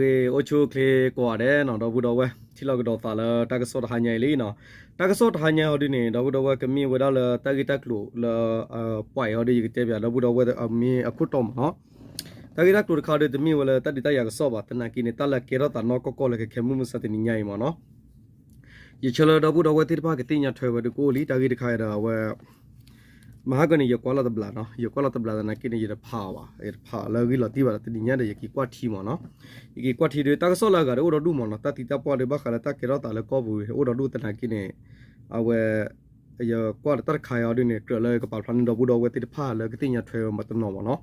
ဂ့ၤ အိၣ်ဆူၣ်အိၣ်ချ့ကိးဂၤဒဲးနီၤ ဒီပုၢ်ဒီဝဲၢ် ထံၣ်လိာ်ကဒီးသးလၢတၢ်ကစီၣ်တဟါညါအံၤလံနီၤ. တၢ်ကစီၣ်တဟါညါအီၤဒုန့ၣ် ဒီပုၢ်ဒီဝဲၢ် ကမ့ၢ်ဝဲဒၣ်လၢတၢ်ဂ့ၢ်တၢ်ကျိၤလၢ ပှၤအံၤအီၤဒု ယကတဲပၠးဒီပုၢ်ဒီဝဲၢ်အမ့ၢ်အခိၣ်တီမ့ၢ်နီၤ. တၢ်ဂ့ၢ်တၢ်ကျိၤတခါဒီး တမ့ၢ်ဝဲလၢတၢ်ဒုးတၢ်ယၤကစီၣ်ဘၣ်, သနာ်က့န့ၣ် တၢ်လၢကဲထီၣ်သးနီၢ်ကီၢ်ကီၢ်လၢကခဲမုၢ်မုၢ်ဆါတနံၤညါအံၤမ့ၢ်နီၤ. ယဆၢလၢဒီပုၢ်ဒီဝဲၢ်သ့ၣ်တဖၣ်ကသ့ၣ်ညါထွဲဝဲဒုကအိၣ်လံ တၢ်ဂ့ၢ်တခါဒီး အဝဲ မဟါကီန့ၣ် ယကွၢ်လီၤတဘျးနီၤ, ယကွၢ်လီၤတဘျးသနာ်က့န့ၣ် ယတဖးအီၤဘၣ်, ယတဖးလၢဂ့ၢ်လီၤတံၢ်ဘၣ်ဒီး တနံၤညါဒီး ယက့ၤကွၢ်ထံမ့ၢ်နီၤ. ယက့ၤကွၢ်ထံဒီး တၢ်ကစီၣ်လၢအဂၤဒီးအိၣ်ဒီဒူၣ်မ့ၢ်နီၤ, တၢ်သံတၢ်ပှၢ်ဒီး ဘၣ်ဃးလၢတၢ်ကဲထီၣ်သးလၢကီၢ်ပူၤအိၣ်ဒီဒူၣ်သနာ်က့န့ၣ် အဝဲ ယကွၢ်ဒီးတၢ်တခါအံၤအီၤဒုန့ၣ် ကြၢးလၢယကပာ်ဖျါန့ၢ်ဒီပုၢ်ဒီဝဲၢ်သ့ၣ်တဖၣ်လၢကသ့ၣ်ညါထွဲဝဲမ့ၢ်တနီၤမ့ၢ်နီၤ.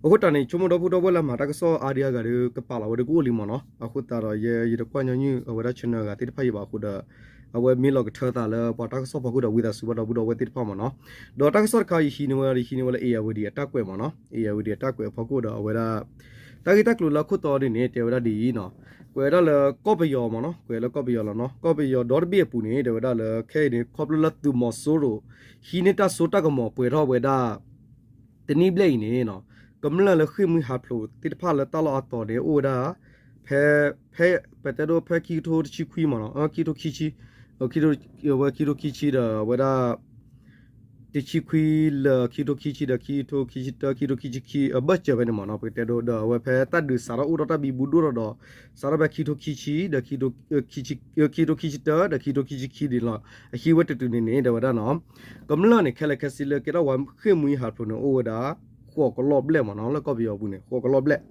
အဃိတၢ်န့ၣ် ဆိကမိၣ်ဒီပုၢ်ဒီဝဲၢ်လၢမၤတၢ်ကစီၣ်အါဒံအါဂၤဒီး ကပာ်လီၤဝဲဒုကအိၣ်လံမ့ၢ်နီၤ. အဃိသတးဒီး ယ ယတကွၢ်ညီနုၢ်အဝဲဒၣ် channel အဂၤသ့ၣ်တဖၣ်ယံၤဘၣ်အဃိဒီး အဝဲမ့ၢ်လီၤကထၢသးလၢပှၤတၢ်ကစီၣ်ဖီခိၣ်ဒီး ဝံသးစူၤဘၣ်ဒီပုၢ်ဒီဝဲၢ်သ့ၣ်တဖၣ်မ့ၢ်နီၤ. ဒီးတၢ်ကစီၣ်တခါ ယဟံးန့ၢ်ဝဲဒီး ယဟံးန့ၢ်ဝဲလၢ ဧရာဝတီ အတၢ်ကွဲးမ့ၢ်နီၤ, ဧရာဝတီ အတၢ်ကွဲးအဖီခိၣ်ဒီး အဝဲဒၣ် တၢ်ဂ့ၢ်တၢ်ကျိၤလၢအခိၣ်တီဒ်န့ၣ် တဲဝဲဒၣ်ဒ်အံၤနီၤ, ကွဲးဝဲဒၣ်လၢကီၢ်ပယီၤမ့ၢ်နီၤ, ကွဲးလၢကီၢ်ပယီၤလီၤနီၤ, ကီၢ်ပယီၤဒီတဘ့ၣ်အပူၤန့ၣ် တဲဝဲဒၣ်လၢခဲအံၤန့ၣ် ခီဖျိလၢသုးမီၤစိရိၤ ဟံးန့ၢ်တၢ်စိတၢ်ကမီၤပှဲၤထီၣ်ဝဲဒၣ် တနံၣ်ဘျဲၣ်အံၤန့ၣ်နီၤ, ကမျၢၢ်လၢဃ့ၢ်မှံဟးဖျိးသ့ၣ်တဖၣ်လၢတၢ်လီၢ်အတီၤန့ၣ် အိၣ်ဝဲဒၣ် ဖဲ ဖဲ ပတဲဒိ ဖဲခံကထိတဆံခွံမ့ၢ်နီၤ, ခံကထိခံဆံ ဝဲခံကထိခံဆံဒီး အဝဲဒၣ် တဆံခွံလၢခံကထိခံဆံဒီး ခံကထိခံဆံတၢ ခံကထိခံဆံခံ အဘၢၣ်စၢၤဖဲန့ၣ်မ့ၢ်နီၤ, ပကတဲဒိ ဒီးအဝဲဖဲတၢ်ဒုးစးထီၣ်အိၣ်ထီၣ်တၢ်ဘံဘူဒိၣ်ထီၣ်ဒီး စးထီၣ်ဖဲခံကထိခံဆံဒီး ခံကထိခံဆံတၢဒီး ခံကထိခံဆံခံန့ၣ်လီၤ. အဟံးဝဲတတုၤန့ၣ်န့ၣ် တဲဝဲဒၣ်နီၤ, ကမျၢၢ်န့ၣ် ခဲလၢာ်ခဲဆ့လၢကဲထီၣ်ဝဲဃ့ၢ်မှံဟးဖျိးန့ၣ် အိၣ်ဝဲဒၣ် ဃိးကလီၢ်ဘျဲၣ်မ့ၢ်နီၤ, လၢကီၢ်ပယီၤပူၤန့ၣ် ဃိးကလီၢ်ဘျဲၣ်.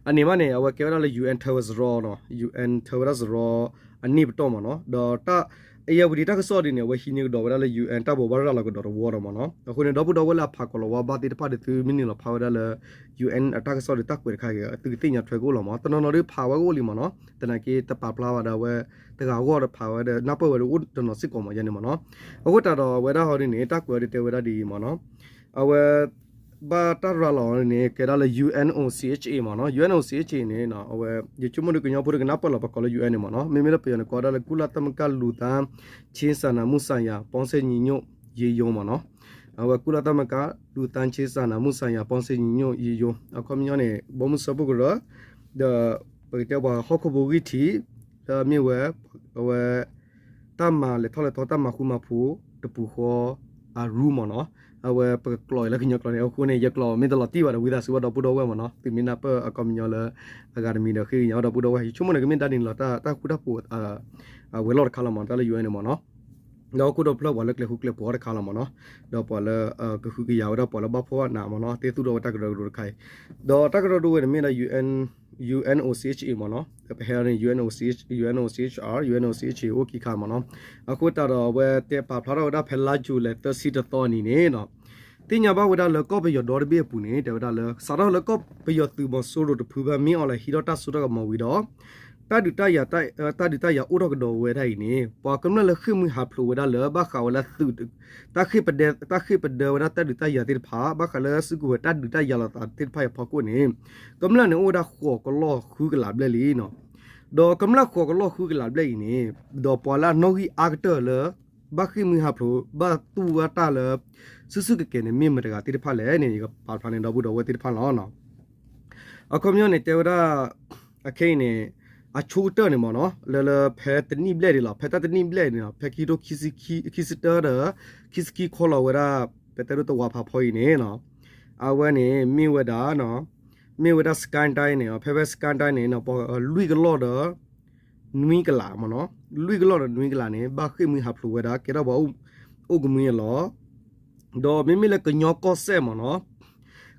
အန့ၣ်မးန့ၣ် အဝဲကဲဝဲဒၣ်လၢ ယူၣ်အၣ် ထၢဝဲစရီနီၤ, ယူၣ်အၣ် ထၢဝဲဒၣ်စရီအနံၣ်ပတီၢ်မ့ၢ်နီၤ, ဒီးတၢ် ဧရာဝတီ တၢ်ကစီၣ်ဒ်န့ၣ် အဝဲဟံးန့ၢ်ကဒီးဝဲဒၣ်လၢ ယူၣ်အၣ် တၢ်ဘိးဘၣ်ရၤလီၤကဒီးတဝီဒီးမ့ၢ်နီၤ. အဃိန့ၣ် ဒီပုၢ်ဒီဝဲၢ်လၢအဖးကီၤလီၤဝါဘၣ်သ့ၣ်တဖၣ်ဒီး သုမ့ၢ်နုာ်လီၤဖးဝဲဒၣ်လၢ ယူၣ်အၣ် အတၢ်ကစီၣ်ဒီးတၢ်ကွဲးတခါအံၤ သုကသ့ၣ်ညါထွဲကအိၣ်လီၤမ့ၢ်, တနီၤနီၤဒီးဖးဝဲကအိၣ်လံမ့ၢ်နီၤ, သနာ်က့တပာ်ဖျါဘၣ်ဒီးအဝဲ တဂၤဂီၢ်ဒီးဖးဝဲဒီး နၢ်ပၢၢ်ဝဲဒီးအိၣ်တနီၤစ့ၢ်ကီးမ့ၢ်ယဲန့ၣ်မ့ၢ်နီၤ. အဃိသတးဒီးအဝဲဒၣ်ဟီဒ်န့ၣ် တၢ်ကွဲးအီၤဒ်တဲဝဲဒၣ်ဒ်အံၤမ့ၢ်နီၤ, အဝဲ ဘၣ်တၢ်ရၤလီၤန့ၣ် ကဲဒၣ်လၢ ယူၣ်အၣ်အိၣ် စီၣ်အ့ၣ်ချ် အ့ၣ် မ့ၢ်နီၤ, ယူၣ်အၣ်အိၣ် စီၣ်အ့ၣ်ချ် အ့ၣ် န့ၣ် အဝဲ ယဆိကမိၣ်ဒီးကညီဖိဒီးကနၢ်ပၢၢ်လီၤ ပကိးလၢ ယူၣ်အၣ် န့ၣ်မ့ၢ်နီၤ, မ့မ့ၢ်လၢပယီၤန့ၣ် ကိးဝဲဒၣ်လၢ ကုလသမဂ္ဂလူသားချင်းစာနာမှုဆိုင်ရာပေါင်းစပ်ညီညွတ်ရေးရုံး မ့ၢ်နီၤ, အဝဲ ကုလသမဂ္ဂလူသားချင်းစာနာမှုဆိုင်ရာပေါင်းစပ်ညီညွတ်ရေးရုံး အခီပညီန့ၣ် ဘီမုၢ်စၢဖှိၣ်ကရၢ ဒီး ပကတဲပှၤဟီၣ်ခိၣ်ဖိဂံၢ်ထံး လၢအမ့ၢ်ဝဲ အဝဲ တၢ်မၤလဲၤထီၣ်လဲၤထီ တၢ်မၤဃူမၤဖိးတပူၤဃီအရူမ့ၢ်နီၤ, အဝဲပကကျိးအံၤလၢကညီကျိာ်န့ၣ် အဃိန့ၣ် ယကျိးမ့ၢ်တလီၤတံၢ်ဘၣ်ဒီး ဝံသးစူၤဘၣ်ဒီပုၢ်ဒီဝဲၢ်မ့ၢ်နီၤ, သုမ့ၢ်နၢ်ပၢၢ်အခီပညီလၢအဂၤတမံၤဒီးဃ့ကညးဝဲဒီပုၢ်ဒီဝဲၢ်, ယဆိကမိၣ်န့ၣ် ကမ့ၢ်ဒၣ်န့ၣ်လီၤ တၢ်ဃူတၢ်ဖိး အဝဲၤလီၢ်တခါလီၤမ့ၢ်နီၤ, တၢ်လၢ ယူၣ်အၣ် န့ၣ်မ့ၢ်နီၤ. ဒီးဟီၣ်ခိၣ်ဒီဖျၢၣ်ပှၤလၢကျဲၤဃူကျဲၤဖိးတခါလီၤမ့ၢ်နီၤ, ဒီးပှၤလၢ ကဟုကယာ်ဝဲဒၣ်ပှၤလၢဘၣ်ဖှီၣ်ဘၣ်နးမ့ၢ်နီၤ, သ့သူၣ်ထီၣ်ဝဲတၢ်ကရၢကရိတခါအံၤ, ဒီးတၢ်ကရၢကရိဝဲန့ၣ်မ့ၢ်ဒၣ် ယူၣ်အၣ် ယူၣ်အၣ်အိၣ် စီၣ်အ့ၣ်ချ် အ့ၣ် မ့ၢ်နီၤ, ပဟဲန့ၣ် ယူၣ်အၣ်အိၣ် စီၣ်အ့ၣ်ချ် ယူၣ်အၣ်အိၣ် စီၣ်အ့ၣ်ချ် အ့ၣ် အိၣ်ခံခါမ့ၢ်နီၤ. အဃိသတးဒီးအဝဲတဲပာ်ဖျါထီၣ်ဝဲဒၣ်ဖဲလါယူၤလံ သၢဆံတသီအနံၤန့ၣ်နီၤ, သ့ၣ်ညါဘၣ်ဝဲဒၣ်လၢကီၢ်ပယီၤဒီတဘ့ၣ်အပူၤန့ၣ် တဲဝဲဒၣ်လၢ စးထီၣ်လၢကီၢ်ပယီၤသုးမီၤစိရိၤတဖုဖဲမ့ၢ်အီၤလဲၤဟံးထီၣ်တၢ်စိတၢ်ကမီၤဝံၤဒီး တၢ်ဒုးတၢ်ယၤ တၢ်ဒုးတၢ်ယၤအိၣ်ထီၣ်ကဒီးဝဲဒၣ်အံၤန့ၣ် ပှၤကမျၢၢ်လၢဃ့ၢ်မှံဟးဖျိးဝဲဒၣ်လၢ ဘၣ်ဃးဝဲလၢသုး တၢ်ဃ့ၢ်ပဒဲ တၢ်ဃ့ၢ်ပဒဲဝဲဒၣ်တၢ်ဒုးတၢ်ယၤသ့ၣ်တဖၣ် ဘၣ်ဃးလၢစုကဝဲၤတၢ်ဒုးတၢ်ယၤလိာ်သးသ့ၣ်တဖၣ်အံၤအဖီခိၣ်န့ၣ် ကမျၢၢ်န့ၣ် အိၣ်ဝဲဒၣ်ဃိးကလီၢ်ဃုကလးဘျဲၣ်လံနီၤ. ဒီးကမျၢၢ်ဃိးကလီၢ်ဃုကလးဘျဲၣ်အံၤန့ၣ် ဒီးပှၤလၢအနီၣ်ဂံၢ်အါကတၢၢ်လၢ ဘၣ်ဃ့ၢ်မှံဟးဖျိး ဘၣ်တူၢ်ဘၣ်တၢ်လၢ စုစုကကဲၤန့ၣ် မ့ၢ်မတဂၤသ့ၣ်တဖၣ်လဲၣ်န့ၣ် ယကပာ်ဖျါန့ၣ် ဒီပုၢ်ဒီဝဲၢ်သ့ၣ်တဖၣ်လီၤ. အခီပညီန့ၣ် တဲဝဲဒၣ် အခဲအံၤန့ၣ် အဆိကတၢၢ်န့ၣ်မ့ၢ်နီၤ လၢလၢဖဲတနံၣ်ဘျဲၣ်ဒံးလီၤ. ဖဲတၢ်တနံၣ်ဘျဲၣ်န့ၣ်နီၤ ဖဲခံကထိခံဆံတၢဒီး ခံဆံခံခီလီၤဝဲဒၣ် ပတဲဒိတဝးဖးဖီအံၤန့ၣ်နီၤ အဝဲန့ၣ် မ့ၢ်ဝဲဒၣ် မ့ၢ်ဝဲဒၣ် စကဲတၢ်န့ၣ် ဖဲဖဲစကဲတၢ်န့ၣ်နီၤ ပှၤလွံၢ်ကလီၢ်ဒီး နွံကလးမ့ၢ်နီၤ လွံၢ်ကလီၢ်ဒီးနွံကလးန့ၣ် ဘၣ်ဃ့ၢ်မှံဟးဖျိးဝဲဒၣ် ကဲထီၣ်ပှၤအိၣ်ကမှံအလီၢ် ဒီးမ့မ့ၢ်လၢကညီကီၢ်စဲၣ်မ့ၢ်နီၤ,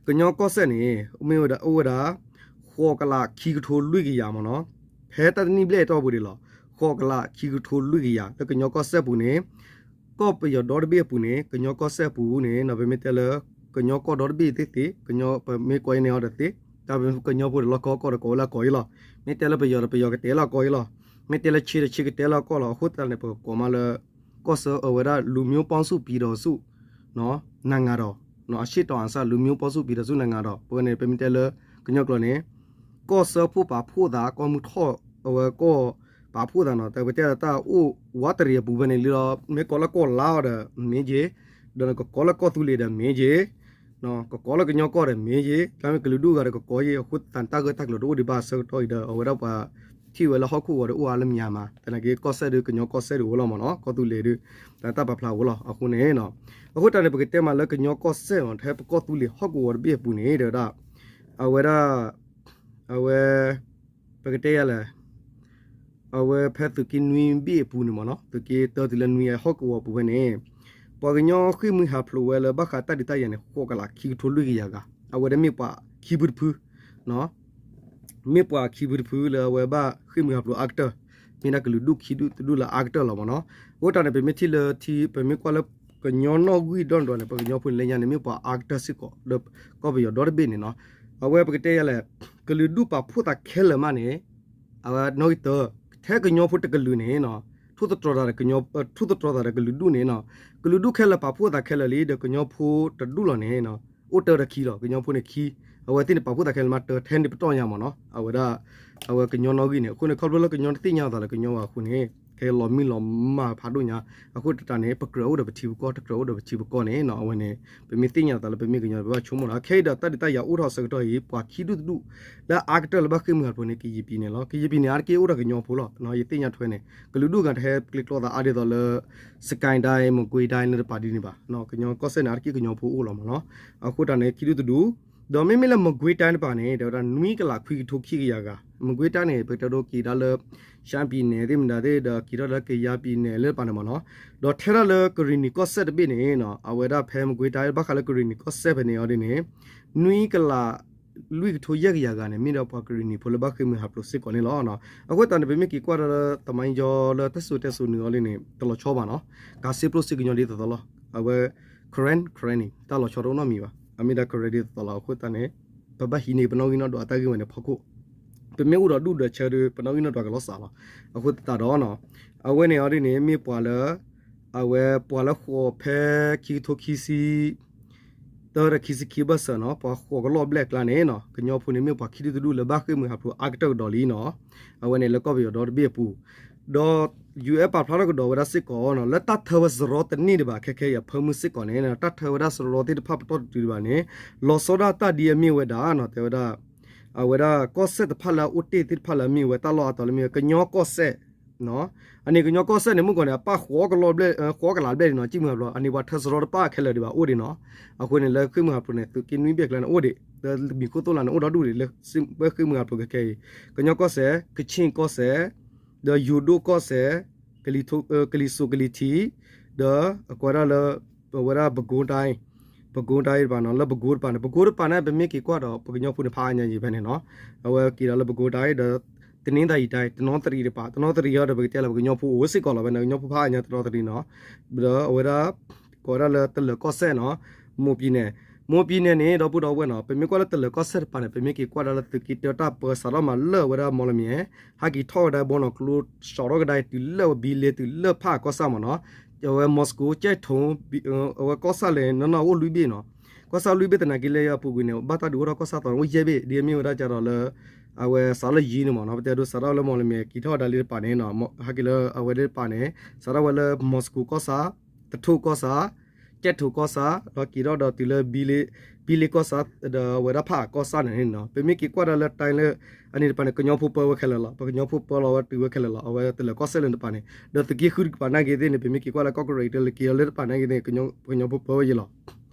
ကညီကီၢ်စဲၣ်န့ၣ် မ့ၢ်ဝဲဒၣ် အိၣ်ဝဲဒၣ် ဃိးကလးခံကထိလွံၢ်ကယၤမ့ၢ်နီၤ, ဖဲတၢ်တနံၣ်ဘျဲၣ်အတီၢ်ပူၤဒံးလီၤ. ဃိးကလးခံကထိလွံၢ်ကယၤ လၢကညီကီၢ်စဲၣ်ပူၤန့ၣ် ကီၢ်ပယီၤဒီတဘ့ၣ်အပူၤန့ၣ် ကညီကီၢ်စဲၣ်ပူၤန့ၣ် ပမ့ၢ်တဲလၢ ကညီကီၢ်ဒီတဘ့ၣ်သ့ၣ်သ့ၣ် ပမ့ၢ်ကိးအံၤန့ၣ်အီၤဒီးသ့ၣ် တၢ်ကညီဖိဒီးလီၢ်ကီၢ်ကီၢ်ဒီးကိးဝဲလၢအကီၢ်အံၤလီၤ. မ့ၢ်တဲလၢပယီၤဒီးပယီၤကတဲလၢအကီၢ်အံၤလီၤ. မ့ၢ်တဲလၢဆ့ဒီးဆ့ကတဲလၢအကီၢ်လီၤ. အဃိသတးန့ၣ် ပကကိးမးလၢ ကီၢ်ဆၢအဝဲဒၣ် လူမျိုးပေါင်းစုံပြည်ထောင်စု နိုင်ငံတော် အရှေ့တောင်အာရှ လူမျိုးပေါင်းစုံပြည်ထောင်စု နိုင်ငံတော် ပဝဲန့ၣ် ပမ့ၢ်တဲလၢ ကညီကျိာ်န့ၣ် ကီၢ်ဆၢဖိပာ်ဖှိၣ်သး ကီၢ်မုၢ်ထီၣ် အဝဲကီၢ်ပာ်ဖှိၣ်သးနီၤ တၢ်ပတဲတၢ်အိၣ်ဝးတရံးအပူၤဖဲန့ၣ်လံလီၤ. မ့ၢ်ကိးလၢကီၢ်လါအီၤဒီးမ့ၢ်က့ၤ, ဒီးနကကိးလၢကီၢ်သူလ့ၤဒီးမ့ၢ်က့ၤ, ကကိးလၢကညီကီၢ်ဒီးမ့ၢ်ယ့ၢ်, တၢ်မ့ၢ်ကလုာ်ဒူၣ်ဂၤဒီးကကိးယ့ၢ်, အဃိသတးန့ၣ် တၢ်ဂၢၢ်တၢ်ကျၢၤတအိၣ်ဒံးဘၣ်အဆၢကတီၢ်အံၤဒီး အဝဲဒၣ်ပှၤထံၣ်ဝဲလၢဟီၣ်ခိၣ်ဂီၤဒီးအိၣ်အါလၢမံၤမး, သနာ်က့ကီၢ်စဲၣ်ဒီး ကညီကီၢ်စဲၣ်ဒုးအိၣ်လီၤမ့ၢ်နီၤ, ကီၢ်သူလ့ၤဒုး တၢ်ပာ်ဖျါအိၣ်လီၤ. အဃိန့ၣ် အဃိတၢ်န့ၣ် ပကတဲမးလၢကညီကီၢ်စဲၣ်မး ထဲပကီၢ်သူလ့ၤဟီၣ်ကဝီၤတဘ့ၣ်အပူၤန့ၣ် တဲဝဲဒၣ် အဝဲဒၣ် အဝဲ ပကတဲယၤလဲၣ်, အဝဲဖဲသုးက့နွံဘ့ၣ်အပူၤန့ၣ်မ့ၢ်နီၤ, သုးက့တၢတုၤလၢနွံအဟီၣ်ကဝီၤအပူၤဖဲန့ၣ် ပှၤကညီဃ့ၢ်မှံဟးဖျိးဝဲလၢဘၣ်ဃးတၢ်ဒုးတၢ်ယၤန့ၣ် ဃိးကလးခံကထိလွံၢ်ကယၤဂၤ, အဝဲဒၣ်မ့ၢ်ပှၤခံဖုတဖု မ့ၢ်ပှၤခံဖုတဖုလၢအဝဲဘၣ်ဃ့ၢ်မှံဟးဖျိးအါကတၢၢ်, မ့ၢ်ဒၣ်ကလုာ်ဒူၣ်ခံဒူၣ်တဒူၣ်လၢအါကတၢၢ်လီၤမ့ၢ်နီၤ. အဃိတၢ်န့ၣ် ပမ့ၢ်ထံၣ်လၢထံ ပမ့ၢ်ကွၢ်လၢကညီနီၣ်ဂံၢ်ဒီနီၢ်ဒီးန့ၣ် ပှၤကညီဖိန့ၣ်လၢညါန့ၣ် မ့ၢ်ပှၤအါကတၢၢ်စ့ၢ်ကီး ဒီးကီၢ်ပယီၤဒီတဘ့ၣ်န့ၣ်နီၤ. အဝဲပကတဲယၤလဲၣ်, ကလုာ်ဒူၣ်ပာ်ဖှိၣ်သးခဲလၢာ်မးန့ၣ် အဝဲနီၣ်ဂံၢ်တၢ ထဲကညီဖိတကလုာ်န့ၣ် ထိၣ်သတြီၤသးဒီးကညီ ထိၣ်သတြီၤသးဒီးကလုာ်ဒူၣ်န့ၣ်နီၤ, ကလုာ်ဒူၣ်ခဲလၢာ်ပာ်ဖှိၣ်သးခဲလၢာ်လံ ဒီးကညီဖိတဒူၣ်လီၤန့ၣ် အိၣ်တၢ်ဒီးခံလီၤ. ကညီဖိန့ၣ်ခံ, အဝဲသ့ၣ်န့ၣ်ပာ်ဖှိၣ်သးခဲလၢာ်မး တၢ်ထဲန့ၣ်ပတီၢ်ညါမ့ၢ်နီၤ, အဝဲဒၣ် အဝဲကညီနီၣ်ဂံၢ်န့ၣ်. အဃိန့ၣ် ခီဖျိလၢကညီတသ့ၣ်ညါအသးလၢကညီဘၣ်အဃိန့ၣ် ခဲအံၤလီၤမံလီၤမၢ်ဖးဒိၣ်ညါ. အဃိသတးန့ၣ် ပကြၢးအိၣ်ဒီးပထံပကီၢ် တကြၢးအိၣ်ဒီးပထံပကီၢ်န့ၣ် အဝဲန့ၣ် ပမ့ၢ်သ့ၣ်ညါသးလၢပမ့ၢ်ကညီ ပဘၣ်ဆိကမိၣ်နီၤ. ခဲအံၤဒီးတၢ်ဒုးတၢ်ယၤအိၣ်ထီၣ်အဆၢကတီၢ်အံၤ ပှၤခံဒူၣ်တဒူၣ် လၢအါကတၢၢ်လၢဘၣ်ဃ့ၢ်မှံဟးဖျိးန့ၣ် ကယံာ်ပံၤန့ၣ်လီၤ. ကယံာ်ပံၤန့ၣ် အါတက့ၢ်အိၣ်ဒီးကညီဖိလီၤ. ယသ့ၣ်ညါထွဲန့ၣ် ကလုာ်ဒူၣ်ဂၤတဟဲကျဲကျီသးအါဒ်သိးလၢ စကဲဒဲး မကွ့ၤဒဲး လၢတပၤဒ်န့ၣ်ဘၣ်. ကညီကီၢ်စဲၣ်န့ၣ် အါတက့ၢ်ကညီဖိအိၣ်လီၤမ့ၢ်နီၤ. အဃိတၢ်န့ၣ် ခံဒူၣ်တဒူၣ် ဒီးမ့မ့ၢ်လၢမကွ့ၤဒဲးတပၤန့ၣ် တဲဝဲဒၣ်နွံကလးခွံကထိခံကယၤဂၤ, မကွ့ၤဒဲးန့ၣ် ပကတဲဒိက့ၤဒၣ်လၢ ရှမ်းပြည်နယ် သ့ၣ်မတၤသ့ၣ်ဒီး က့ၤထီၣ်လၢကယၤပြည်နယ် လၢတပၤန့ၣ်မ့ၢ်နီၤ. ဒီးထဲဒၣ်လၢကရံၣ်နံၤကီၢ်စဲၣ်တဘ့ၣ်န့ၣ် အဝဲဒၣ်ဖဲမကွ့ၤဒဲး ဘၣ်ဃးလၢကရံၣ်နံၤကီၢ်စဲၣ်ဖဲန့ၣ်အီၤဒ်န့ၣ် နွံကလးလွံၢ်ကထိယဲၢ်ကယၤဂၤန့ၣ် မ့ၢ်ဒီးပှၤကရံၣ်နံၤဖိလၢဘၣ်ဃ့ၢ်မှံဟးဖျိးစ့ၢ်ကီးန့ၣ်လီၤ. အဃိသတးန့ၣ် ပမ့ၢ်က့ၤကွၢ်ဒီးလၢ သမိုင်းကြောင်း လၢတၢ်စံၣ်စိၤတဲစိၤနုာ်အီၤဒ်န့ၣ် တလီၤဆီဘၣ်နီၤ. ကးစ့ပျိၢ်စ့ၢ်ကညီဒ်သိးသိးလီၤ. အဝဲ Karen Karen န့ၣ် တၢ်လီၤဆီတအိၣ်နီတမံၤဘၣ်. အမ့ၢ်ဒၣ် Karen ဒ်သိးသိးလီၤ. အဃိသတးန့ၣ် ပဘၣ်ဟံးန့ၢ်ပနီၣ်ဂံၢ်နီၣ်ဒွးအတၢ်ဂ့ၢ်ဝဲန့ၣ်ဖီခိၣ်, ပမ့ၢ်အိၣ်ဒီးဒူၣ်ဒီးဆၢဒီး ပနီၣ်ဂံၢ်နီၣ်ဒွးကလီၤစးလီၤ. အဃိသတးဒီး အဝဲန့ၣ်အီၤဒ်န့ၣ် မ့ၢ်ပှၤလၢ အဝဲပှၤလၢဃိးဖဲခံကထိခံဆံ တၢဒီးခံဆံခံဘၢၣ်စၢၤနီၤ, ပှၤဃိးကလီၢ်ဘျဲၣ်အကျါန့ၣ်နီၤ, ကညီဖိန့ၣ် မ့ၢ်ပှၤခံဒူၣ်တဒူၣ်လၢဘၣ်ဃ့ၢ်မှံဟးဖျိးအါကတၢၢ်ကဒီးလံနီၤ. အဝဲန့ၣ်လၢကီၢ်ပယီၤဒီတဘ့ၣ်အပူၤ, ဒီး ယူၢ်အဲၣ် ပာ်ဖျါထီၣ်ကဒီးဝဲဒၣ်စ့ၢ်ကီးနီၤ, လၢတၢ်ထၢဝဲစရီတန့ၢ်ဒံးဘၣ် ခဲခဲအံၤအဖၢမုၢ်စ့ၢ်ကီးန့ၣ် တၢ်ထၢဝဲဒၣ်စရီသ့ၣ်တဖၣ်ပတီၢ်တတုၤဒံးဘၣ်န့ၣ်, လီၤဆီဒၣ်တၢ်ဒ်အမ့ၢ်ဝဲဒၣ်နီၤ, တဲဝဲဒၣ် အဝဲဒၣ်ကီၢ်စဲၣ်တဖၣ်လၢအအိၣ်တ့ၢ်သ့ၣ်တဖၣ်လၢအမ့ၢ်ဝဲတၢ်လီၢ်အါတီၤလၢမ့ၢ်ဝဲ ကညီကီၢ်စဲၣ် အန့ၣ်ကညီကီၢ်စဲၣ်န့ၣ် မုၢ်ကီၢ်န့ၣ် အပၣ်ဃိးကလီၢ်ဘျဲၣ် ဃိးကလးဘျဲၣ်ဒံးနီၤ, ဃ့ၢ်မှံဟးဖျိး အန့ၣ်ပှၤထၢစရီတပၣ်ခဲလၢာ်ဒံးဘၣ်အိၣ်ဒံးနီၤ. အဃိန့ၣ် လၢဃ့ၢ်မှံဟးဖျိးန့ၣ် သုးက့နွံဘ့ၣ်အကျါန့ၣ်အိၣ်ဒံး, လၢမံၤခိၣ်သိၣ်လါန့ၣ် အိၣ်ဒီဒူၣ်ဒံး လၢဃ့ၢ်မှံဟးဖျိးခဲခဲအံၤ, ကညီကီၢ်စဲၣ်, ကခ့ၣ်ကီၢ်စဲၣ်, ဒီးယိၤဒိၣ်ကီၢ်စဲၣ်, ကလံၤစိးကလံၤထံး, ဒီးအကွဲးဒၣ်လၢ အဝဲဒၣ် ပဲခူးတိုင်း, ပဲခူးတိုင်း တပၤနီၤ, လၢပဲခူးတပၤန့ၣ်, ပဲခူးတပၤန့ၣ် ပမ့ၢ်က့ၤကွၢ်ဒီး ပကညီဖိန့ၣ်ဖးအါညါယံၤဖဲန့ၣ်နီၤ. အဝဲက့ၤဒီးလၢပဲခူးတိုင်း ဒီး တနင်္သာရီတိုင်း, တနီသရံးတပၤ, တနီသရံးအံၤဒီး ပကတဲလၢပကညီဖိအိၣ်စ့ၢ်ကီးလီၤ. ဝဲန့ၣ် ကညီဖိဖးအါညါတနီသရံးနီၤ. ဒီးအဝဲဒၣ် ကိးဝဲဒၣ်လၢတလၢၤကီၢ်စဲၣ်နီၤ, မိၢ်ပံၤနဲၣ်, မိၢ်ပံၤနဲၣ်န့ၣ် ဒီပုၢ်ဒီဝဲၢ်နီၤ, ပမ့ၢ်ကွၢ်လၢတလၢၤကီၢ်စဲၣ်တပၤန့ၣ် ပမ့ၢ်က့ၤကွၢ်ဒၣ်လၢသုးက့တၢတၢ်ပၢဆးထီၣ်မးလၢဝဲဒၣ်မီၣ်လမံၤ, ဟဲက့ၤထီၣ်ဝဲဒၣ်ဘီနီၣ်ကျိ စးထီၣ်ကဒါအံၤတုၤလၢဝဲဘံလ့ တုၤလၢဖးအကီၢ်ဆၣ်မးနီၤ. အဝဲ Moscow ကၠဲၣ်ထိၣ် အဝဲကီၢ်ဆၣ်လဲၣ် နီၢ်နီၢ်အိၣ်လွံၢ်ဘ့ၣ်နီၤ. ကီၢ်ဆၣ်လွံၢ်ဘ့ၣ်သနာ်က့လၢအပူၤကွံာ်န့ၣ် ဘၣ်တၢ်ဒုးအိၣ်ထီၣ်ကီၢ်ဆၣ်သီန့ၣ် အိၣ်ယဲၢ်ဘ့ၣ် ဒ်အမ့ၢ်ဝဲဒၣ်ကဒီးလၢ အဝဲစးထီၣ်လၢယံၤန့ၣ်မးနီၤ, ပတဲဒိစးထီၣ်လၢမီၣ်လမံၤ က့ၤထီၣ်ဝဲဒၣ်လံတပၤန့ၣ်နီၤ, ဟဲက့ၤလၢအဝဲဒၣ်တပၤန့ၣ် စးထီၣ်ဝဲလၢ Moscow ကီၢ်ဆၣ်, တထိၣ်ကီၢ်ဆၣ်, ကၠဲၣ်ထိၣ်ကီၢ်ဆၣ်, ဒီးက့ၤထီၣ်ဒီးတုၤလၢ ဘံလ့ကီၢ်ဆၣ် ဒီးအဝဲဒၣ်ဖးအကီၢ်ဆၣ်န့ၣ်နီၤ. ပမ့ၢ်က့ၤကွၢ်ဒၣ်လၢ တိုင်း လၢ အန့ၣ်တပၤန့ၣ် ကညီဖိပၢဝဲခဲလၢာ်လီၤ. ပကညီဖိပၢလီၤဝဲတုၤဝဲခဲလၢာ်လီၤ. အဝဲတလၢၤကီၢ်စဲၣ်လၢတပၤန့ၣ် ဒီးသုးက့ဃုတကပၤနာ်က့သ့ၣ်န့ၣ် ပမ့ၢ်က့ၤကွၢ်လၢကီၢ်ကရံး တလၢၤက့ၤလၢတပၤနာ်က့သ့ၣ် ပကညီဖိပၢဝဲယံၤလီၤ.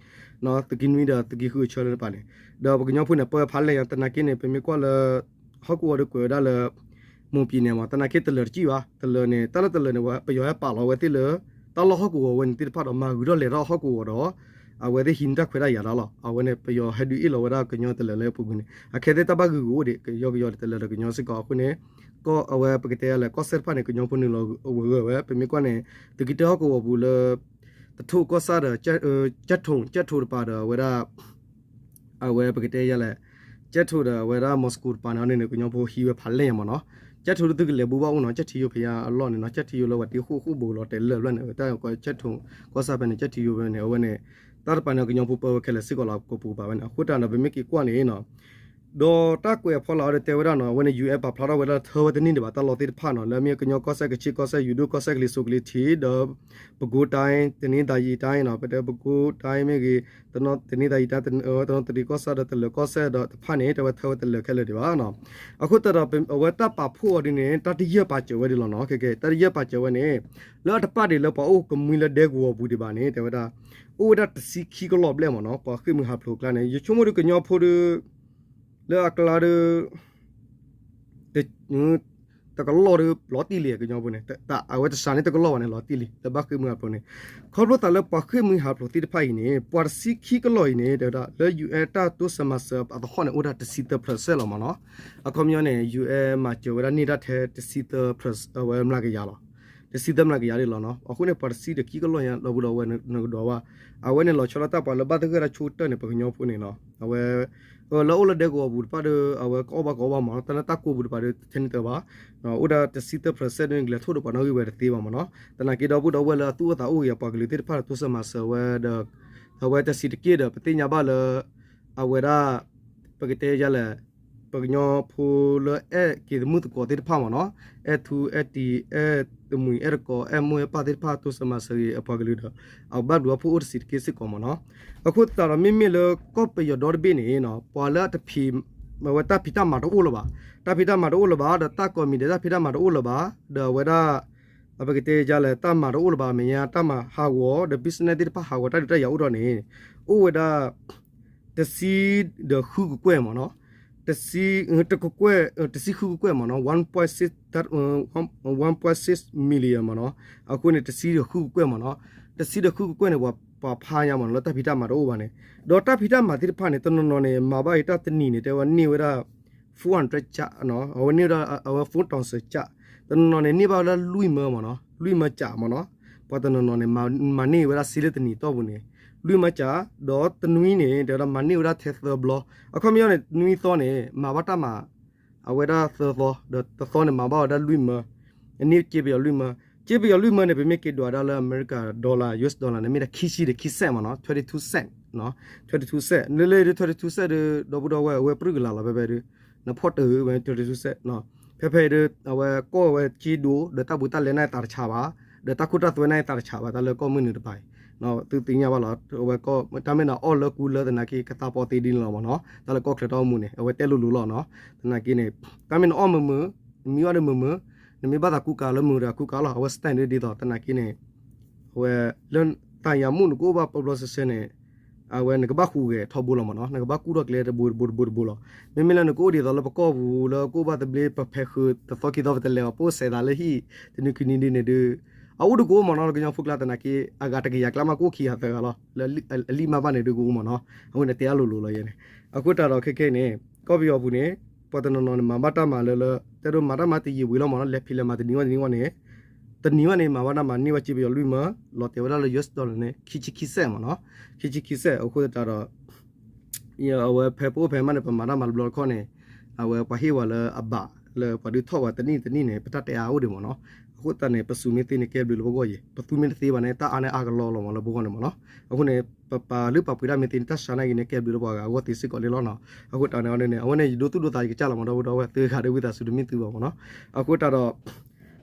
သုးက့နွံဒီးသုးက့ဃုအဆၢလၢတပၤန့ၣ် ဒီးပကညီဖိန့ၣ် ပၢဖးလဲၢ်ညါ သနာ်က့န့ၣ် ပမ့ၢ်ကွၢ်လၢ ဟီၣ်ကဝီၤဒီးကွဲးဝဲဒၣ်လၢ မိၢ်ပံၤနဲၣ်မး သနာ်က့တလၢၤတကံၢ်ဘၣ်. တလၢၤန့ၣ် တၢ်လၢတလၢၤန့ၣ် ပယီၤဟဲပာ်လီၤဝဲသ့ၣ်လၢ တၢ်လီၢ်ဟီၣ်ကဝီၤဝဲန့ၣ်သ့ၣ်တဖၣ်ဒီး မၤဂုာ်ထီၣ်လဲၤထီၣ်ဟီၣ်ကဝီၤဒီး အဝဲသ့ၣ်ဟံးန့ၢ်တၢ်ခွဲးတၢ်ယာ်တၢ်လီၤ. အဝဲန့ၣ် ပယီၤဟဲဒုးအ့ၣ်လီၤဝဲဒၣ်ကညီတလၢၤလၢအပူၤကွံာ်န့ၣ် အခဲသ့ၣ်တၢ်ဘၣ်ဂုာ်ဂုာ်အိၣ်ဒံး ကယီကယီတလၢၤဒီးကညီစ့ၢ်ကီး အဃိန့ၣ် အဝဲပကတဲလဲၣ် ကီၢ်စဲၣ်တဖၣ်န့ၣ် ကညီဖိနုာ်လီၤဝဲဝဲ ပမ့ၢ်ကွၢ်န့ၣ် သုးက့တၢဟီၣ်ကဝီၤပူၤလၢ တထိၣ်ကီၢ်ဆၣ်ဒီး ကၠဲၣ်ထိၣ် ကၠဲၣ်ထိၣ်တပၤဒီးအဝဲဒၣ် အဝဲပကတဲယၤလဲၣ် ကၠဲၣ်ထိၣ်ဒီးအဝဲဒၣ် Moscow တပၤန့ၣ်န့ၣ် ကညီဖိဟံးဝဲဖးလဲၢ်ညါမးနီၤ. ကၠဲၣ်ထိၣ်ဒ်သုကလဲၤဘူးဘၣ်အိၣ်နီၤ ကၠဲၣ်ထံယိဖဲညါအလီၢ်န့ၣ်နီၤ ကၠဲၣ်ထံယိလၢပှၤတ့ဃိၣ်ဃိၣ်ဘိလီၤတဲာ်လၢာ်ဘျီန့ၣ် တၢ်ကီးကၠဲၣ်ထိၣ်ကီၢ်ဆၣ်ဖဲန့ၣ် ကၠဲၣ်ထံယိဖဲန့ၣ် အဝဲန့ၣ် တၢ်တပၤန့ၣ် ကညီဖိပၢဝဲခဲလၢာ်စ့ၢ်ကီးလီၤ ကိးပူၤကပၤဝဲန့ၣ် အဃိတၢ်ဒီးပမ့ၢ်က့ၤကွၢ်န့ၣ်နီၤ ဒီးတၢ်ကွဲးအဖီလာ်အီၤဒီးတဲဝဲဒၣ်နီၤ အဝဲန့ၣ် ယူၢ်အဲၣ် ပာ်ဖျါထီၣ်ဝဲဒၣ်ထၢဝဲတန့ၢ်ဒံးဘၣ် တၢ်လီၢ်သ့ၣ်တဖၣ်နီၤ လၢအမ့ၢ်ကညီကီၢ်စဲၣ် ကခ့ၣ်ကီၢ်စဲၣ် ယိၤဒိၣ်ကီၢ်စဲၣ် ကလံၤစိးကလံၤထံး ဒီး ပဲခူးတိုင်း တနင်္သာရီတိုင်း နီၤ ပဲခူးတိုင်း မ့ၢ်ဂ့ၤ တနင်္သာရီတိုင်း တနင်္သာရီကီၢ်ဆၣ်ဒီး တလၢၤကီၢ်စဲၣ်ဒီးတဖၣ်န့ၣ် တဲဝဲထၢဝဲတလၢၤခဲလၢာ်ဒံးဘၣ်နီၤ. အဃိသတးဒီး အဝဲတၢ်ပာ်ဖှိၣ်အီၤဒ်န့ၣ် တၢ်တယၢၢ်ပာ်စၢၤဝဲဒၣ်လီၤနီၤ. ခဲကဲ တၢ်တယၢၢ်ပာ်စၢၤဝဲန့ၣ် လၢအတပာ်ဒံးလၢပှၤအိၣ်ကမှံလၢဒဲကဝီၤပူၤဒံးဘၣ်န့ၣ် တဲဝဲဒၣ် အိၣ်ဝဲဒၣ်တဆံခံကလီၢ်ဘျဲၣ်မ့ၢ်နီၤ ပှၤဃ့ၢ်မှံဟးဖျိးအကျါန့ၣ် ယဆိကမိၣ်ဒီးကညီဖိဒီး လၢအကျါဒီး တကလီၢ်ဒီးလီၤတံၢ်လံ ကညီဖိန့ၣ် အဝဲတစှၤန့ၢ်တကလီၢ်ဘၣ်န့ၣ် လီၤတံၢ်လံ လၢဘၣ်ဃ့ၢ်မှံဟးဖျိးန့ၣ်. ခီဖျိသးလၢပှၤဃ့ၢ်မှံဟးဖျိးသ့ၣ်တဖၣ်အံၤန့ၣ် ပှၤတဆံခံကလီၢ်အံၤန့ၣ် တဲဝဲဒၣ် လၢ ယူၢ်အဲၣ် တၢ်တိစၢၤမၤစၢၤအသဟီၣ်န့ၣ် အိၣ်ဒၣ်တဆံသၢ percent လီၤမ့ၢ်နီၤ. အခီပညီန့ၣ် ယူၢ်အဲၣ် မၤစၢၤဝဲဒၣ်န့ၢ်ဒၣ်ထဲတဆံသၢ percent အဝဲမျးကယၤလီၤ. တဆံသၢမျးကယၤဒၣ်လီၤနီၤ. အဃိန့ၣ် ပှၤတဆံဒီးခံကလီၢ်ညါ ဒီပုၢ်ဒီဝဲၢ်နကဒိးဘၣ် အဝဲန့ၣ်လီၤဆီဒၣ်တၢ်ပှၤလၢဘၣ်သဂၢၢ်တၢ်ဆိကတၢၢ်န့ၣ် ပှၤကညီဖိန့ၣ်နီၤ အဝဲ လၢအိၣ်လၢဒဲကဝီၤပူၤတဖၣ်ဒီး အဝဲကအီၣ်ဘၣ်ကအီဘၣ်မ့ၢ်နီၤ တၢ်လၢတၢ်ကိးပူၤတဖၣ်ဒီး ထဲန့ၣ်တၢ်ဘၣ် အိၣ်ဒၣ်တဆံသၢ percent ဒ်န့ၣ် ကလဲၤထိၣ်ဒီးပှၤနီၣ်ဂံၢ်ဝဲတသ့ဘၣ်မ့ၢ်နီၤ. သနာ်က့ဒီပုၢ်ဒီဝဲၢ်လၢအသူၣ်အိၣ်သးအိၣ်ဂ့ၤ ပှၤကလုာ်သ့ၣ်တဖၣ်ဒီးတိစၢၤမၤစၢၤဝဲဒီး အဝဲတဆံးတက့ၢ်ဒီး ပသ့ၣ်ညါဘၣ်လၢ အဝဲဒၣ် ပကတဲယၤလဲၣ် ပကညီဖိလၢအဲၣ်က့ၤသမုၣ်သကိးသ့ၣ်တဖၣ်မ့ၢ်နီၤ အဲၣ်ထူအဲၣ်တံၤ အဲၣ်တမှံၤ အဲၣ်တကိး အဲၣ်မိၢ်အဲၣ်ပၢ်သ့ၣ်တဖၣ် တိစၢၤမၤစၢၤဂ့ၤအပှၤကလုာ်ဒီး အဘၣ်ဘျုးဘၣ်ဖှိၣ်အိၣ်တဆံးတက့ၢ်စ့ၢ်ကီးမ့ၢ်နီၤ. အဃိသတးဒီးမ့မ့ၢ်လၢကီၢ်ပယီၤဒီတဘ့ၣ်န့ၣ် ပှၤလၢအတဖံး အဝဲတၢ်ဖံးတၢ်မၤတအိၣ်လၢၤဘၣ် တၢ်ဖံးတၢ်မၤတအိၣ်လၢၤဘၣ် ဒီးတၢ်ကိးမံၤဒဲးတၢ်ဖံးတၢ်မၤတအိၣ်လၢၤဘၣ် ဒီးအဝဲဒၣ် ပကတဲယၤလဲၣ် တၢ်မၤတအိၣ်လၢၤဘၣ် အမဲာ်ညါတၢ်မၤဟးဂီၤ ဒီး business သ့ၣ်တဖၣ်ဟးဂီၤတၢ်ဒုးတၢ်ယၤအိၣ်ထီၣ်န့ၣ် အိၣ်ဝဲဒၣ် တဆံဒီးဃုကကွဲၢ်မ့ၢ်နီၤ, တဆံ တကကွဲၢ် တဆံဃုကကွဲၢ်မ့ၢ်နီၤ, one point six, one point six million မ့ၢ်နီၤ, အဃိန့ၣ် တဆံဒီးဃုကကွဲၢ်မ့ၢ်နီၤ, တဆံဒီးဃုကကွဲၢ်န့ၣ် ပှၤဖးညါမ့ၢ်နီၤ လၢတၢ်ဖံးတၢ်မၤတအိၣ်ဘၣ်န့ၣ်, ဒီးတၢ်ဖံးတၢ်မၤသ့ၣ်တဖၣ်န့ၣ် တနီၤနီၤန့ၣ် မၤဘၣ်အံၤတၢ်တနံၤန့ၣ် တဲဝဲန့ၢ်ဝဲဒၣ် four hundred ကၠး, အဝဲန့ၢ်ဝဲဒၣ် အဝဲ four thousand ကၠး, တနီၤနီၤန့ၣ် န့ၢ်ဘၣ်ဝဲဒၣ်လွံၢ်မၢမ့ၢ်နီၤ, လွံၢ်မၢကၠးမ့ၢ်နီၤ, ပှၤတနီၤနီၤန့ၣ် မၤန့ၢ်ဝဲဒၣ်စ့လၢတနံၤတီၢ်ပူၤန့ၣ် လွံၢ်မၢကၠး, ဒီးတနွံန့ၣ် တဲဝဲဒၣ်မၤန့ၢ်ဝဲဒၣ်ထဲသၢဘျီ, အခီပညီန့ၣ် နွံသီန့ၣ် မၤဘၣ်တၢ်မၤ အဝဲဒၣ်သၢသီ, ဒီးတသီန့ၣ် မၤဘၣ်ဝဲဒၣ်လွံၢ်မၢ, အန့ၢ်စ့ပယီၤလွံၢ်မၢ, စ့ပယီၤလွံၢ်မၢန့ၣ် ပမ့ၢ်က့ၤဒွးဒၣ်လၢအမဲရကၤ dollar, U S dollar န့ၣ် မ့ၢ်ဒၣ်ခံဆံဒီးခံစဲးမ့ၢ်နီၤ, twenty two cent, twenty two cent လၢလၢဒ် twenty two cent ဒ် ဒီပုၢ်ဒီဝဲၢ် အဝဲပြူၢ်ကလာ်လီၤ ဖဲဖဲဒ် နဖီၣ်တၢ်ဝဲ twenty two cent, ဖဲဖဲအံၤဒီး အဝဲကီၢ်ဝဲက့ဒိၣ် ဒီးတၢ်ဘူးတၢ်လဲန့ၣ်သးတဆးဘၣ်, ဒီးတၢ်ခိတၢ်သွဲန့ၣ်သးတဆးဘၣ် တၢ်လၢကီၢ်မုၢ်နုာ်တပၤအံၤ, သုသ့ၣ်ညါဘၣ်လီၤ, အဝဲကီၢ် တၢ်မ့ၢ်နအီၣ်လၢကူလၢသနာ်က့ ကသးပီသ့ဒ်န့ၣ်လီၤမ့ၢ်နီၤ, တၢ်လၢကီၢ်ချၢတၢ်အိၣ်မူန့ၣ် အဝဲတဲလိၤလိၤလီၤနီၤ, သနာ်က့န့ၣ် တၢ်မ့ၢ်နအီၣ်မုာ်မုာ်, နမ့ၢ်အီၣ်ဒီးမုာ်မုာ်, နမ့ၢ်ဘၣ်သးကူကၤလၢမုာ်ဒီးကူကၤလီၤ, အဝဲ stand ဒ်သိး သနာ်က့န့ၣ် အဝဲ လၢတၢ်ယၤမူးနကအိၣ်ဘၣ်ပျီပျီဆှဲဆှဲန့ၣ် အဝဲနကဘၣ်ဟူးဂဲၤထီဘိလီၤမ့ၢ်နီၤ, နကဘၣ်ကူၣ်ထီၣ်ကျဲတဘိတဘိတဘိတဘိလီၤ, မ့မ့ၢ်လၢနကအိၣ်ဒ်သိးလၢပကီၢ်ပူၤလၢကအိၣ်ဘၣ်သဘျ့ ပဖဲးဃုာ်တသီခံသီ ပတလဲၤအီၤ ပအိၣ်စဲးသးလၢဟံၣ် တနံၤခံနံၤဒ်န့ၣ်ဒီး အအိၣ်တကိးမ့ၢ်နီၤ လၢကညီဖိကျါသနာ်က့ အဂၤတကယၤကျါမးကအိၣ်ခံဂၤသၢဂၤလီၤ, လၢအလံၣ်မးဘၣ်န့ၣ်ဒ်ကအိၣ်မ့ၢ်နီၤ, အဃိန့ၣ်တဲအလိၤလိၤလီၤယဲန့ၣ်, အဃိတၢ်ဒီးခဲခဲအံၤန့ၣ် ကီၢ်ပယီၤပူၤန့ၣ် ပှၤတနီၤနီၤန့ၣ် မၤဘၣ်တၢ်မၤလၢလၢ တဲဒိးမၤတၢ်မၤတယံာ်ဝံၤလီၤမ့ၢ်နီၤ, လဲၤဖံးလဲၤမၤတနံၤဝဲတနံၤဝဲန့ၣ် တနံၤဝဲန့ၣ် မၤဘၣ်တၢ်မၤန့ၢ်ဝဲစ့ပယီၤလွံၢ်မၢ, လီၤတဲာ်ဝဲဒၣ်လၢ U S dollar န့ၣ် ခံဆံခံစဲးမ့ၢ်နီၤ, ခံဆံခံစဲး, အဃိသတးဒီး အဝဲဖဲပအိၣ်ဖဲမးန့ၣ် ပမၤတၢ်မၤတဘျီတခီၣ်န့ၣ် အဝဲပှၤဟ့ၣ်ဝဲလၢအဘၣ်လၢပှၤဒုးထီၣ်ဝဲတနံၣ်တနံၣ်န့ၣ် ပတၢ်တဲအါအိၣ်ဒံးမ့ၢ်နီၤ, အဃိသတးန့ၣ် ပစူးမ့ၢ်သ့န့ၣ် ကဲဘျုးလၢပဂီၢ်ယဲၢ်, ပသူမ့ၢ်တသ့ဘၣ်န့ၣ် တၢ်အါန့ၣ်အါကလီလီၤမ့ၢ်လၢပဂီၢ်န့ၣ်မ့ၢ်နီၤ, အဃိန့ၣ် ပပာ်လုၢ်ပာ်ပှ့ၤတၢ်မ့ၢ်သ့န့ၣ် တၢ်ဆါန့ၣ်ဂ့ၤန့ၣ် ကဲဘျုးလၢပှၤဂၤအဂီၢ်သ့စ့ၢ်ကီးလံလီၤနီၤ, အဃိတၢ်န့ၣ်န့ၣ် အဝဲန့ၣ် ယဒိသူၣ်ဒိသးယကစၢ်လီၤမ့ၢ်ဒီပုၢ်ဒီဝဲၢ် သုဂၤဒ်ဝံသးစူၤတမ့ၢ်သုဘၣ်မ့ၢ်နီၤ, အဃိတၢ်ဒီး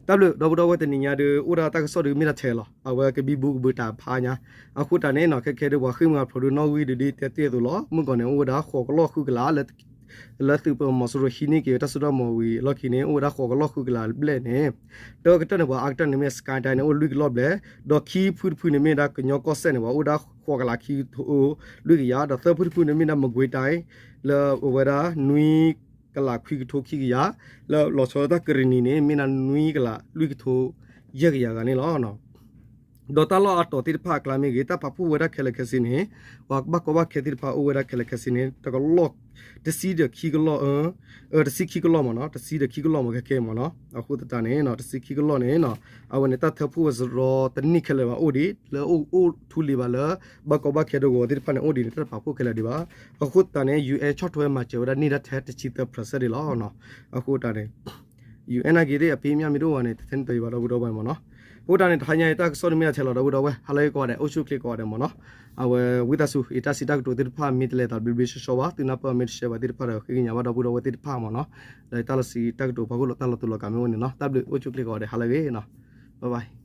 တၢ်ဘျုးဒီပုၢ်ဒီဝဲၢ်တနံၤညါဒီး အိၣ်ဒၣ်တၢ်ကစီၣ်ဒီးမ့ၢ်တၢ်ထဲလီၤ, အဝဲကဘံဘူကဘုးတၢ်ဖးညါ, အဃိတၢ်န့ၣ်နီၤ ခဲခဲဒီးပှၤဃ့ၢ်မှံဟးဖျိးဒီးနီၣ်ဂံၢ်ဒ်ဒ်တဲတ့ၢ်အသိးလီၤ, မုၢ်ကီၢ်န့ၣ် အိၣ်ဝဲဒၣ်ဃိးကလီၢ်ဃုကလး လၢသုးပၢၤမီၤစိရိၤဟံးန့ၢ်က့ၤတၢ်စိတၢ်ကမီၤဝံၤအလီၢ်ခံန့ၣ် အိၣ်ဝဲဒၣ်ဃိးကလီၢ်ဃုကလးဘျဲၣ်န့ၣ်, တၢ်ကတၢၢ်န့ၣ် ပှၤအါကတၢၢ်န့ၣ်မ့ၢ် Sky ဒဲးန့ၣ် အိၣ်လွံၢ်ကလီၢ်ဘျဲၣ်, ဒီးခံဖုတဖုန့ၣ်မ့ၢ်ဒၣ်ကညီကီၢ်စဲၣ်န့ၣ် ပှၤအိၣ်ဒၣ်ဃိးကလးခံကထိလွံၢ်ကယၤ, ဒီးသၢဖုတဖုန့ၣ်မ့ၢ်ဒၣ် မကွ့ၤတၢ် လၢအိၣ်ဝဲဒၣ်နွံကလးခွံကထိခံကယၤ, လၢလီၤဆီဒၣ်တၢ်ကရံၣ်နံၤန့ၣ် မ့ၢ်ဒၣ်နွံကလးလွံၢ်ကထိယဲၢ်ကယၤဂၤန့ၣ်လီၤ. ဒီးတၢ်လီၢ်အါတီၤသ့ၣ်တဖၣ်အကျါမ့ၢ်ဂ့ၤ တၢ်ပာ်ဖှိၣ်ဝဲဒၣ်ခဲလၢာ်ခဲဆ့န့ၣ် ပှၤဘၣ်ကီဘၣ်ခဲသ့ၣ်တဖၣ်အိၣ်ဝဲဒၣ်ခဲလၢာ်ခဲဆ့န့ၣ် တကလီၢ် တဆံဒီးခံကလီၢ် တဆံခံကလီၢ်မ့ၢ်နီၤ, တဆံဒီးခံကလီၢ်မ့ၢ်ခဲခဲမ့ၢ်နီၤ, အဃိသတးန့ၣ် တဆံခံကလီၢ်န့ၣ် အဝဲန့ၣ်တၢ်ထၢဖှိၣ်ဝဲစရီတနံၣ်ခဲလၢာ်ဘၣ်အိၣ်ဒံး လၢအိၣ်အိၣ်ထူလံၤဘၣ်လၢ ဘၣ်ကီဘၣ်ခဲတဂီၤသ့ၣ်တဖၣ်န့ၣ်အိၣ်ဒံးန့ၣ် တၢ်တပာ်ဖှိၣ်ခဲလၢာ်ဒံးဘၣ်. အဃိသတးန့ၣ် ယူၢ်အဲၣ် ဆီၣ်ထွဲမၤစၢၤဝဲဒၣ်န့ၢ်ဒၣ်ထဲတဆံသၢ percent ဒံးလီၤ. အဃိသတးန့ၣ် ယူၤအဲၣ်နာ်က့ၤသ့ၣ် အဖံးမၠၣ်မ့ၢ်တအိၣ်ဘၣ်န့ၣ် တထဲန့ၣ်တယံၤဘၣ် ဒီပုၢ်ဒီဝဲၢ်မ့ၢ်နီၤ. အဃိတၢ်န့ၣ် တဟါညါအံၤ တၢ်ကစီၣ်တမ့ၢ်အထဲလီၤ ဒီပုၢ်ဒီဝဲၢ်, ဟါလၢအဂ့ၤကိးဂၤဒဲး အိၣ်ဆူၣ်ချ့ကိးဂၤဒဲးမ့ၢ်နီၤ. အဝဲဝံသးစူၤ အတၢ်စံးတၢ်ကတိၤသ့ၣ်တဖၣ် မ့ၢ်တလဲၤသးဘျ့ဘျ့ဆှီဆှီဘၣ်, သုနၢ်ပၢၢ်မ့ၢ်တရှဲဘၣ်သ့ၣ်တဖၣ်ဒီး ဃ့ကညးဘၣ်ဒီပုၢ်ဒီဝဲၢ်သ့ၣ်တဖၣ်မ့ၢ်နီၤ. ဒီးတၢ်လီၤစံးတၢ်ကတိၤဖီခိၣ်လိာ် တၢ်လီၤတူာ်လီၤကာ်မ့ၢ်အိၣ်န့ၣ်နီၤ. တၢ်ဘျုး အိၣ်ဆူၣ်ချ့ကိးဂၤဒဲး ဟါလၢအဂ့ၤနီၤ. Bye bye.